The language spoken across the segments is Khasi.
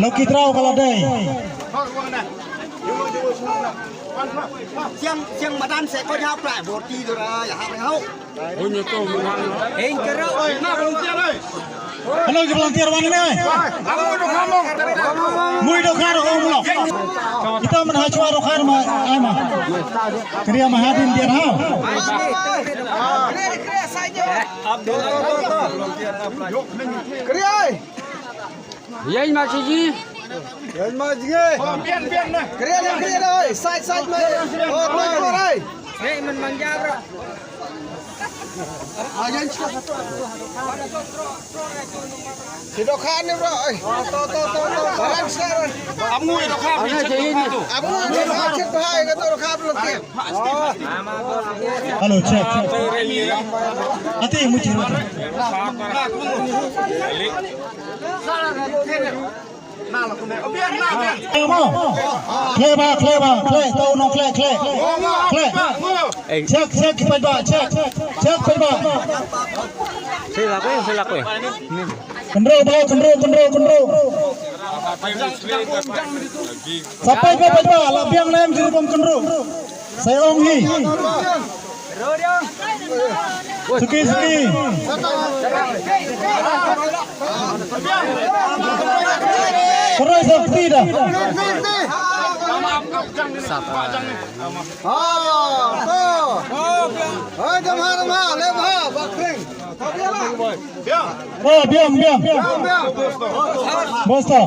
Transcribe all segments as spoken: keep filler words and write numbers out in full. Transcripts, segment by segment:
Ki trau ka la dei. Siang, siang madan se ko nyap prai borti dora ya hap hau. Hei kero. Hello, ki volunteer wan ne. Mui do khar o mlo. Kita men ha chwa do khar ma ai ma. Kriya ma hadin dia ha. Kriya. Yang ma siji. Yang ma siji. Kriya, kriya, kriya. Side, side ma. Oh, oh, oh. Hei men manja bro. Sidok khan ni bro. Oi. To to to to. Baran sekarang. Amu idok khan. Amu idok khan. Amu idok khan. Cit bahai kata idok khan belum tiap. Hello, check. Ati muji. Khle ba, khle ba, khle, to no khle, khle. Khle. Check, check, paidbah, check. Check, paidbah. Sila ko, sila ko. Kynroh ba, kynroh, kynroh, kynroh. Sa paidbah, paidbah, la biang lem jingkom kynroh. Sa ong hi. Suki, suki. Kynroh sa suki dah. Ah, to. Hai, jam ha, jam ha, lem ha, bakring. Oh, biang, biang. Biang, biang. Bos to.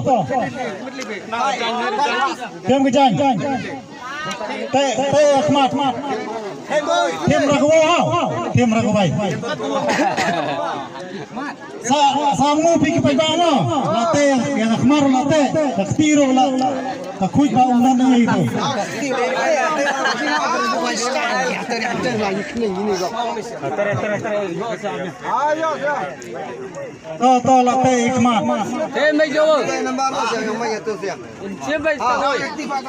Biang ke jan. Te, te akhmat. Tim rakwa, tim rakwa. Sa, sa mu pi ki paidbah mo. Late, yang akhmar late. Ka kti ro la. Ka khuid ba um nan ni tu. Tere, tere, tere. To, to, late akhmat. Te me jo. Te nambar mo yang mai tu siang. Siapa itu?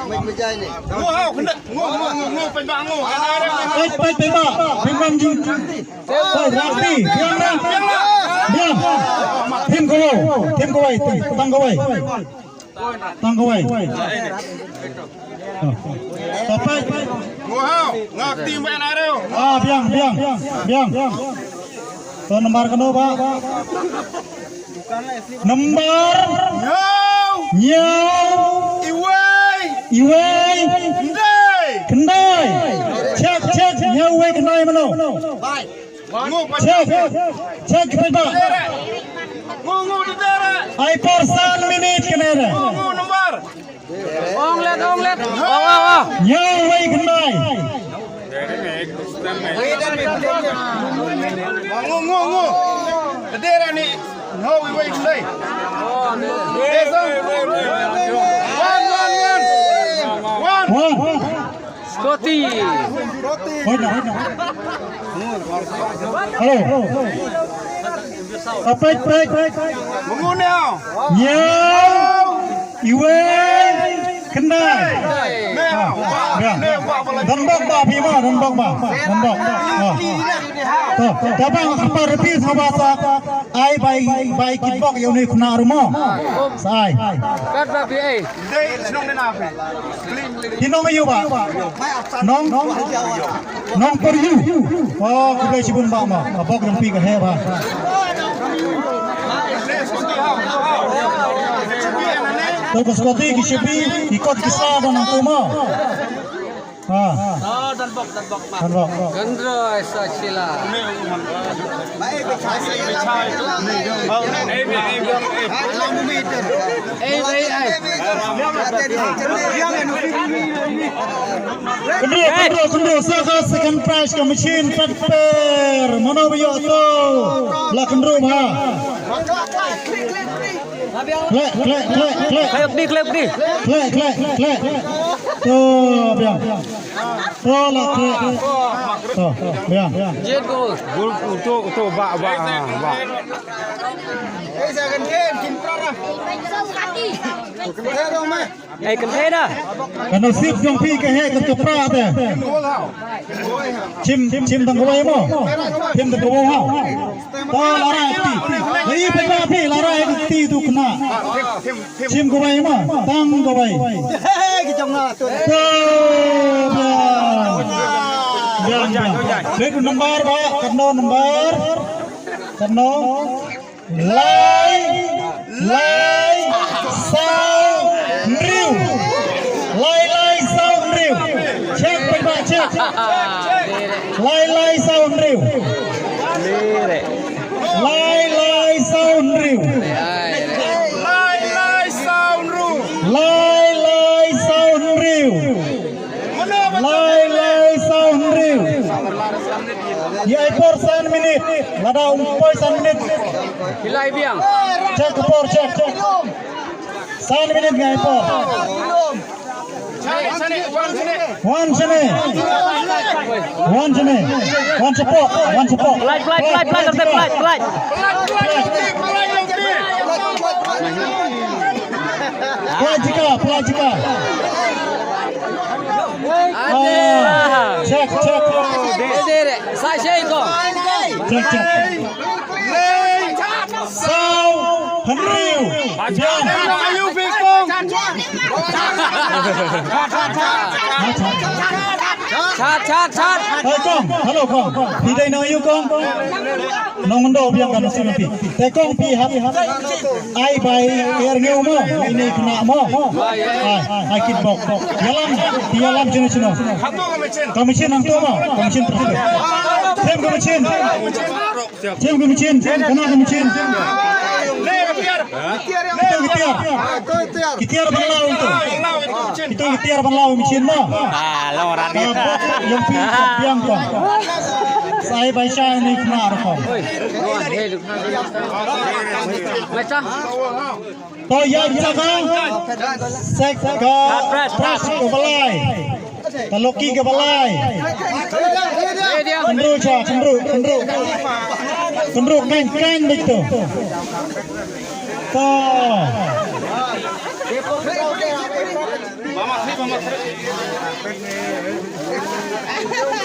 Mai mejai ni. Ngo hau kena. Ngo, ngo, ngo, ngo, paidbah ngo. Paid, paid, paidbah. Paidbah jing. Paid, rakti. Biang, biang. Biang. Tim kawai. Tim kawai. Tim. Tang kawai. Tang kawai. Oh. Tapai. Ngo hau. Ngak tim ban areu. Ah, biang, biang. Biang. To nambar kano ba? Nambar. Hynñiew. Hynñiew. Iwei. Iwei. Khyndai. Khyndai. Check, check. Hynñiew iwei khyndai mano. Check. Check kita. Ngo, ngo, dere. Ai por san minit kena dah. Ngo, ngo, nambar. Ong let, ong let. Oh, oh, oh. Hynñiew iwei khyndai. Ngo, ngo, ngo. Dere ni. Hynñiew iwei khyndai. One, one, one. One. One. Scotty. Hello. Peit, peit. Hynñiew. Iwei. Khyndai. Don bok ba phi mo, don bok ba. Don bok. To, te ba nga kyrpad ïa phi sngewbha sa ai bai, bai kit bok ïa une u khynnah ruh mo. Sa ai. Kat ba phi ai. Ki nong aïu ba? Nong, nong Poriu. Oh, khublei shibun ba ma. Ka bok jong phi ka heh ba. To ka Scotty ki shipi, ki kot ki sa ba nang tu ma. Ha. Don bok, don bok. Kynroh sa shila. Ei, ei, ei. Kynroh, kynroh, kynroh, sa ka second prize ka machine pat per. Mano ba ïoh to? La kynroh bha. Khleh, khleh, khleh, khleh. Khleh, khleh, khleh. Khleh, khleh, khleh. To, biang. To, la kre. To, biang. Jied ko. Gol uto, uto, ba, ba, ba. Eh, kynthei na. Ka nasib jong phi ka heh ka pra te. Chim, chim tang kawei mo. Chim tang kawei ha. To la rai ti. Ei, phi ba phi la rai ti tu kena. Chim kawei mo. Tang kawei. To, biang. Biang, biang. Plate number ba, katno number? Katno? Lai, lai, saw, hynriew. Lai, lai, saw, hynriew. Check, pynbah, check. Lai, lai, saw, hynriew. Lai, lai, saw, hynriew. Lai, lai, saw, hynriew. Lai, lai, saw, hynriew. Lai, lai, saw, hynriew. Ïa i por san minit. Lada um poi san minit. Hilai biang. Check i por, check, check. San minit nga i por. Wan shane. Wan shane. Wan shapoh. Wan shapoh. Pelaij, pelaij, pelaij, pelaij, pelaij, pelaij, pelaij. Pelaij jika, pelaij jika. Ah, check, check. Dek, dek, dek. Sa shei ko. Check, check. Saw, hynriew. Biang. Ayu phi kong. Chat, chat, chat. Hey kong, hello kong. Phi dei nong ayu kong? Nong Myndong, biang ka nong Sri Lanka. Te kong phi hap ai bai er ngew mo, ini kena mo. Ai, ai kit bok. Ïalam, ïalam jino jino. Ka machine hangto mo, ka machine terus. Tem ka machine. Tem ka machine, kena ka machine. Ito ki tiar. Ki tiar ban law ito. Ito ki tiar ban law machine mo. Ah, long ran ni. Ka bok yung pi ka biang ko. Sai bai shai ni kena ko. Oi. Mai sa. To ïa jaka sek ka press ka balai. Ka loki ka balai. Kynru cha, kynru, kynru. Kynru kan kan bit tu. To.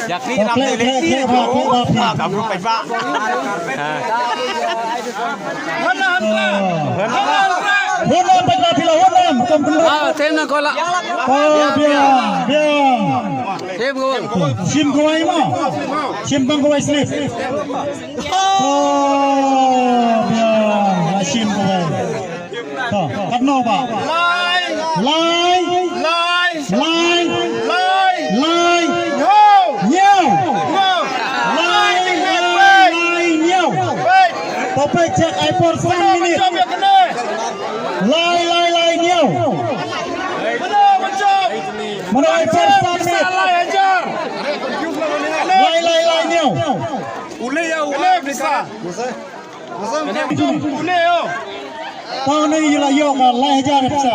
Ïa kri ram ne le. Hun nam peit ba phi la hun nam kam pynlut. Ah, tem na ko la. Oh, biang, biang. Tem ko. Shim ko ai mo. Shim tang ko ai slip. Oh, biang. Shim ko ai. To, katno ba? Lai. Lai. Lai. Lai. Lai. Lai. Hynñiew. Hynñiew. Lai, lai, lai, hynñiew. Wait. To peit check ai por san minit. Lai, lai, lai, hynñiew. Mano, mano. Mano ai por san minit. Lai hajar. Lai, lai, lai, hynñiew. Ule ya, ule pisa. To ne ila yo ka lai hajar pisa.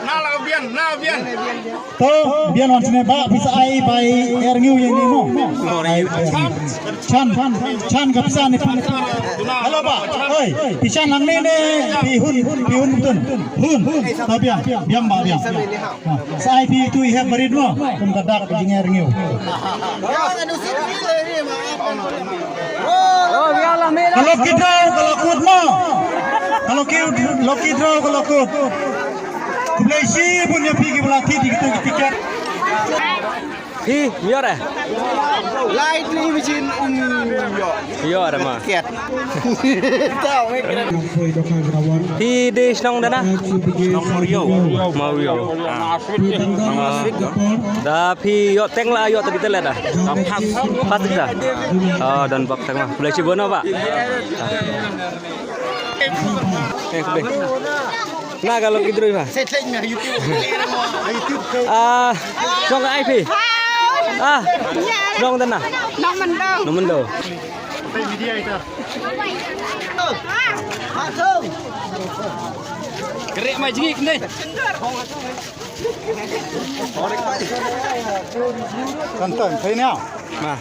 Na la bian, na bian. To bian wan sne ba pisa ai bai er ngiu yang ni mo. Chan, chan ka pisa ni. Hello ba. Oi, pi chan lang ni ne, pi hun, pi hun tun. Hun, to bian, bian ba bian. Sa ai phi tu i hep barit mo, kum ka dak ka jingeh rngiew. Ka lucky draw ka la kut mo. Ka lucky, lucky draw ka la kut. Khublei shibun ïa phi kiba la thied ïa kitu ki tiket. Phi, ïoh re? Lai tu machine um ïoh. Ïoh re ma. Tiket. Phi dei shnong dana? Shnong Mawriaw. Mawriaw. Ah. Da phi ïoh teng la ïoh tadi telet da. Pas kita. Oh, don bak teng ma. Khublei shibun ba. Eh, khublei. Na ka lucky draw ba. Ah, shnong ai phi. Ah, shnong dana. Nong Myndong. Nong Myndong. Krek mai jingik ni. Kan tan, thei niau. Ma.